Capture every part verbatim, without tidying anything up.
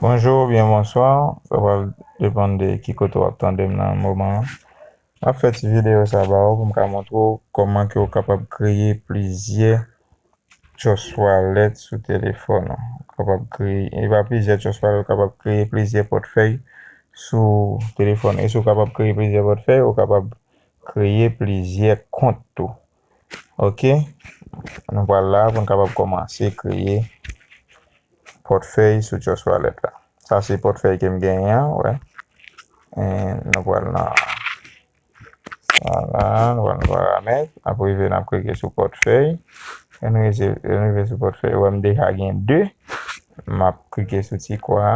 Bonjou oubyen bonswa, sa pral depann de ki kote w ap tande m nan moman an. M ap fè ti videyo sa ba ou pou m ka montre w kòman ke w kapab kreye plizyè Trust Wallet sou telefòn ou. Ou kapab kreye, e pa plizyè Trust Wallet, ou kapab kreye plizyè pòtfèy sou telefòn. E si w kapab kreye plizyè pòtfèy, ou kapab kreye plizyè kont tou. Ok? Nou pral la pou n kapab kòmanse kreye pòtfèy sou Trust Wallet la. Sa se pòtfèy ke m genyen an, wè. E nou pral nan, vwala, nou pral nan paramèt. N ap rive, n ap klike sou pòtfèy. Lè n rive, lè n rive sou pòtfèy, wè m deja gen de. M ap klike sou ti kwa a.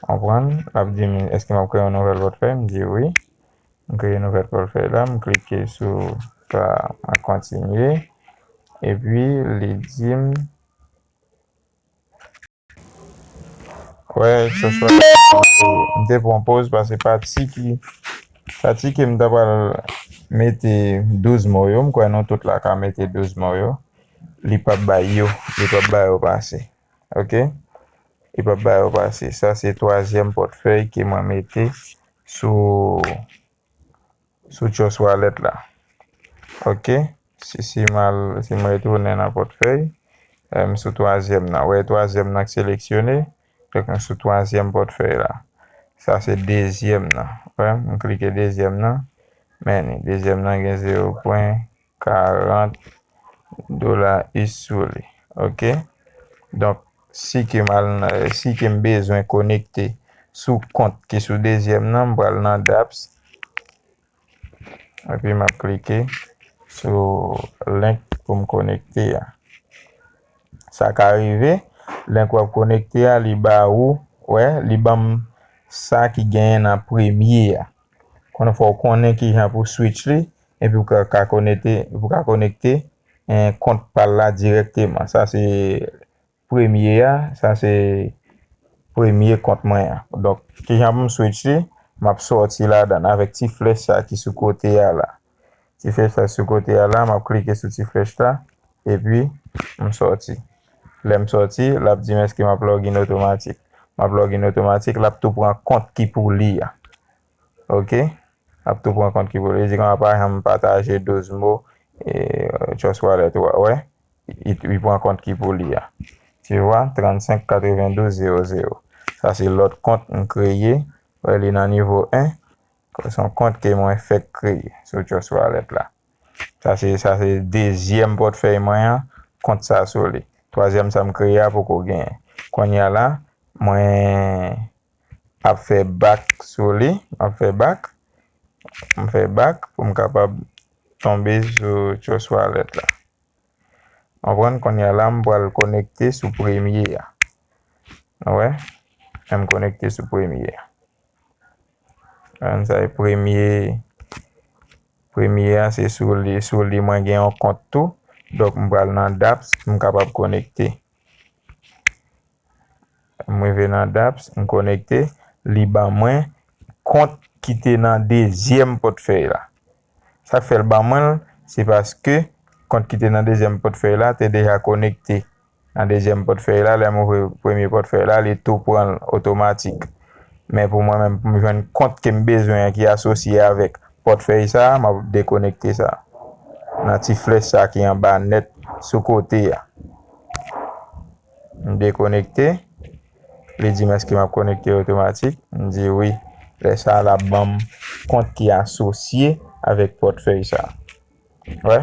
Konprann? L ap di m, èske m ap kreye yon nouvèl pòtfèy? M di wi. M kreye nouvèl pòtfèy la, m klike sou sa, mwen kontinye. Epi, li di m, wè, se swa m te pran poz, paske pati ki, pati ke m ta pral mete douz mo yo, m kwè nou tout la ka mete douz mo yo, li p ap bay yo, li p ap bay yo pase. Ok? Li p ap bay yo pase. Sa se twazyèm pòtfèy ke mwen mete sou, sou Trust Wallet la. Ok? Si, si m al, si m retounen nan pòtfèy, e, m sou twazyèm nan. Wè, twazyèm nan k seleksyone. Donk, m sou twazyèm pòtfèy la. Sa se dezyèm nan. Wè, m klike dezyèm nan. Men, dezyèm nan gen zewo pwen karant dola U S sou li. Ok? Donk, si ke m al nan, si ke m bezwen konekte sou kont ki sou dezyèm nan, m pral nan dApps. Epi m ap klike sou link pou m konekte a. Sa ka rive, link w ap konekte a, li ba ou, wè, li ban m sa ki genyen nan premye a. Konnen fò w konnen kijan pou switch li, epi w ka, ka konekte, pou ka konekte, en, kont pa l la dirèkteman. Sa se premye a, sa se premye kont mwen an. Donk, kijan pou m switch li? M ap sòti ladan l avèk ti flèch sa ki sou kote a la. Ti flèch sa sou kote a la, m ap klike sou ti flèch la, epi m sòti. Lè m sòti, l ap di m èske m ap login otomatik. M ap login otomatik, l ap tou pran kont ki pou li a. Ok? L ap tou pran kont ki pou li. Li di konsa pa janm pataje douz mo, e, Trust Wallet ou a, wè? Li, li pran kont ki pou li a. Tu vois, trannsenk katrevendouz zewo zewo. Sa se lòt kont m kreye. Wè, li nan nivo en. Se yon kont ke mwen fèk kreye sou Trust Wallet la. Sa se, sa se dezyèm pòtfèy mwen an, kont sa sou li. Twazyèm sa m kreye a poko genyen. Kounye a la, mwen ap fè back sou li, m ap fè back, m fè back pou m kapab tonbe sou Trust Wallet la. Konprann, kounye a la, m pral konekte sou premye a. Nou wè? M konekte sou premye a. Sa e premye, premye a, se sou li, sou li mwen gen yon kont tou. Donk, m pral nan dApps pou m kapab konekte. M rive nan dApps, m konekte, li ban mwen kont ki te nan dezyèm pòtfèy la. Sa k fè l ban mwen l, se paske kont ki te nan dezyèm pòtfèy la te deja konekte nan dezyèm pòtfèy la. Lè m ouvri premye pòtfèy la, li tou pran l otomatik. Men pou mwen menm, pou m jwenn kont ke m bezwen an ki asosye avèk pòtfèy sa a, m ap dekonekte sa. Nan ti flèch sa ki anba nèt sou kote a. M dekonekte. Li di m èske m ap konekte otomatik. M di wi. Lè sa a, l ap ban m kont ki asosye avèk pòtfèy sa a. Wè,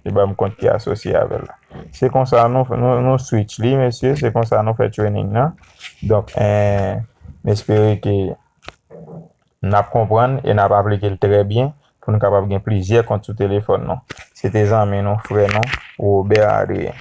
li ban m kont ki asosye avè l la. Se konsa nou, nou, nou switch li, mesye. Se konsa nou fè training nan. Donk, eh, m espere ke n ap konprann e n ap aplike l trè byen pou nou kapab gen plizyè kont sou telefòn nou. Se te zanmi nou, frè nou, Robert Adrien.